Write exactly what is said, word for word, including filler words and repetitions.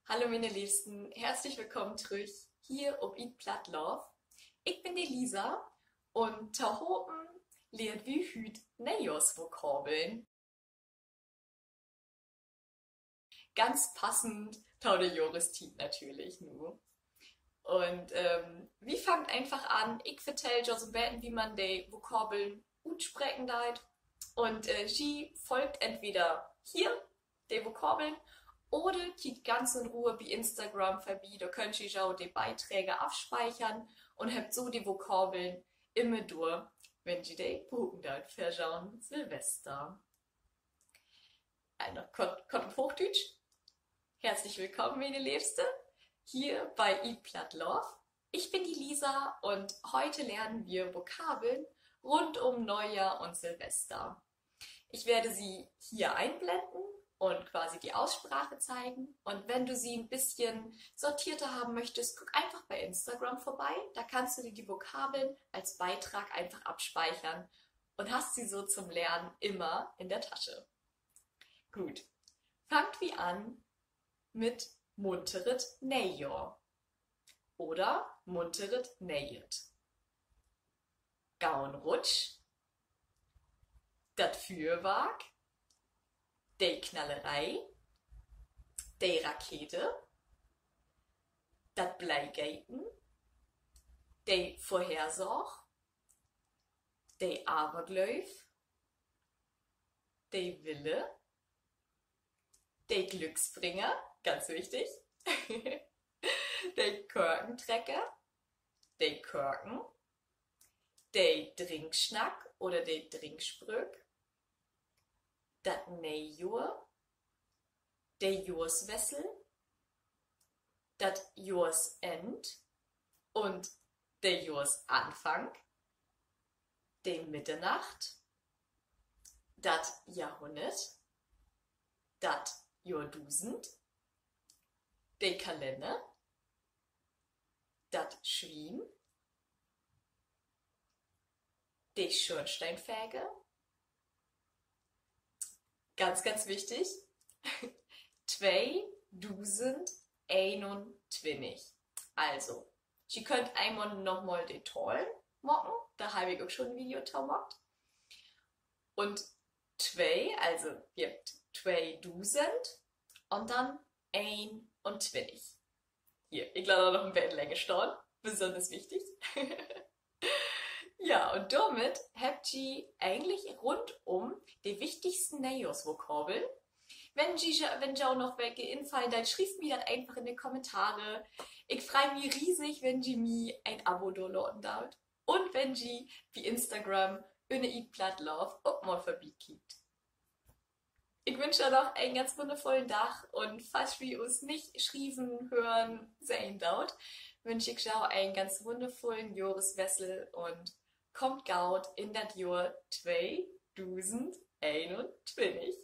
Hallo miene Leevsten, herzlich willkamen trüch hier op Eat Platt Love. Ik bün de Lisa un tohopen lehrt wi hüüt Neejohrsvokabeln. Ganz passend to de Johrestiet natürlich nu. Un wi fangt eenfach an. Ik vertell jo so'n beten, wie man de Vokabeln utspreken deit. Un ji folgt entweder hier de Vokabeln oder kiekt ganz in Ruhe bi Instagram vörbi. Dor köönt ji jo de Beiträge afspeichern un hebbt so de Vokabeln immer dor, wenn ji de bruken doot för so'n Silvester. Also, kort, kort op Hoochdüütsch. Herzlich willkamen, miene Leevste, hier bi Eat Platt Love. Ik bün de Lisa un hüüt lehrt wi Vokabeln rund üm Neejohr un Silvester. Ich werde sie hier einblenden und quasi die Aussprache zeigen. Und wenn du sie ein bisschen sortierter haben möchtest, guck einfach bei Instagram vorbei. Da kannst du dir die Vokabeln als Beitrag einfach abspeichern und hast sie so zum Lernen immer in der Tasche. Goot, fangt wi an mit munteret Neejohr oder munteret Neejohr. Goden Rutsch, dat Füerwark, de Knalleree, de Rakete, dat Bleigeten, de Vörhersaag, de Averglööv, de Wille, de Glücksbringer, ganz wichtig, de Körkentrecker, de Körken, de Drinksnack oder de Drinkspröök, dat Neejohr, de Johrswessel, dat Johrsend un de Johrsanfang, de Middernacht, dat Johrhunnert, dat Johrdusend, de Kalenner, dat Swien, de Schornsteinfeger, ganz, ganz wichtig, tweedusendeenuntwintig. Also, ji köönt eenmal nochmal de Tallen maken, dor heff ik ok schon en Video to maakt. Un twee, also wi hebbt tweedusend un denn eenuntwintig. Hier, ik laat dat noch en beten länger stahn, besünners wichtig. Ja, un dormit hebbt ji egentlich rundüm de wichtigsten Neejohrsvokabeln. Wenn ji, wenn jo noch welke infallen, denn schrievt mi dat eenfach in de Kommentare. Ik frei mi riesig, wenn ji mi en Abo dorlaten doot. Un wenn ji bi Instagram ünner Eat Platt Love ok mal vörbikiekt. Ik wünsch jo noch en ganz wunnervullen Dag un falls wi us nich schrieven, hören, sehn doot, wünsch ik jo en ganz wunnervullen Johreswessel un kaamt goot in dat Johr tweedusendeenuntwintig.